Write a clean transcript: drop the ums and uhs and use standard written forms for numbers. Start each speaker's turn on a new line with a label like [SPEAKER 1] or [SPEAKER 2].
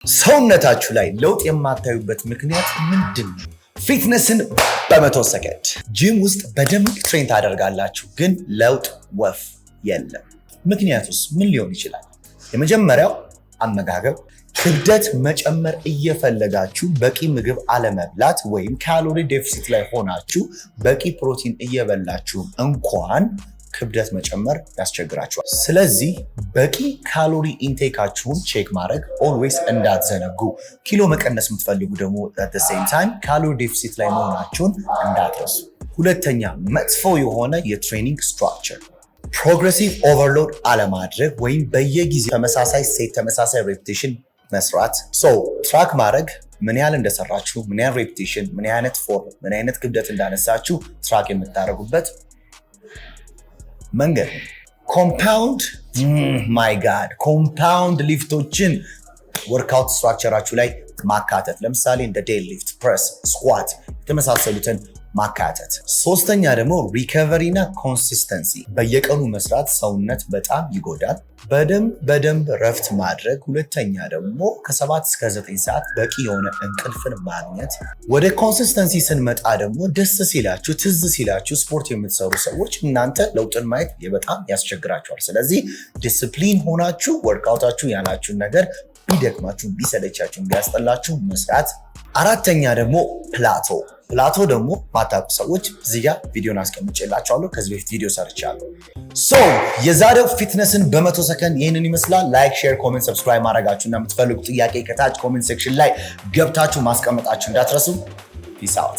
[SPEAKER 1] ሰውነታችሁ ላይ ለውጥ የማታዩበት ምክንያት ምንድን ነው? Fitness ን በ100 ሰከንድ። ጂም ውስጥ በደንብ train ታደርጋላችሁ፣ ግን ለውጥ ወፍ የለም። ምክንያቱስ ምን ሊሆን ይችላል? የመጀመሪያው አመጋገብ፣ ክብደት መጨመር እየፈለጋችሁ በቂ ምግብ አለመብላት ወይም calorie deficit ላይ ሆናችሁ በቂ ፕሮቲን እየበላችሁ እንኳን ክብደት መጨመር ያስቸግራችኋል። ስለዚህ በቂ calorie intake ኣችሁን check ማድረግ always እንዳትዘነጉ። ኪሎ መቀነስ የምትፈልጉ ደግሞ at the same time calorie deficit ላይ መሆናችሁን እንዳትረሱ። ሁለተኛ፣ መጥፎ የሆነ የ training structure፣ progressive overload አለማድረግ ወይም በየጊዜው ተመሳሳይ set፣ ተመሳሳይ repetition መስራት። So track ማድረግ፣ ምን ያህል እንደሰራችሁ፣ ምን ያህል repetition፣ ምን አይነት form፣ ምን አይነት ክብደት እንዳነሳችሁ track የምታደርጉበት መንገድ ነው። Compound, my God, compound lift ኦችን workout structure ኣችሁ ላይ ማካተት፣ ለምሳሌ እንደ deadlift፣ press፣ squat የተመሳሰሉትን ማካተት። ሶስተኛ ደግሞ recovery እና consistency። በየቀኑ መስራት ሰውነት በጣም ይጎዳል። በደንብ በደንብ ረፍት ማድረግ። ሁለተኛ ደግሞ ከ7 እስከ 9 ሰዓት በቂ የሆነ እንቅልፍን ማግኘት። ወደ consistency ስንመጣ ደግሞ ደስ ሲላችሁ፣ ትዝ ሲላችሁ ስፖርት የምትሰሩ ሰዎች እናንተ ለውጥን ማየት በጣም ያስቸግራችኋል። ስለዚህ ዲስፕሊን ሆናችሁ workout ኣችሁ ያላችሁን ነገር ቢደክማችሁ፣ ቢሰለቻችሁ፣ ቢያስጠላችሁ መስራት። አራተኛ ደግሞ plateau። Plateau ደግሞ ማታውቁ ሰዎች እዚህ ጋር ቪዲዮን አስቀምጬላችኋለሁ። ከዚህ በፊት ቪዲዮ ሰርቻለሁ። So የዛሬው fitness ን በ100 ሰከንድ ይህንን ይመስላል። Like፣ share፣ comment፣ subscribe ማድረጋችሁ እና የምትፈልጉ ጥያቄ ከታች comment section ላይ ገብታችሁ ማስቀመጣችሁ እንዳትረሱ። Peace out.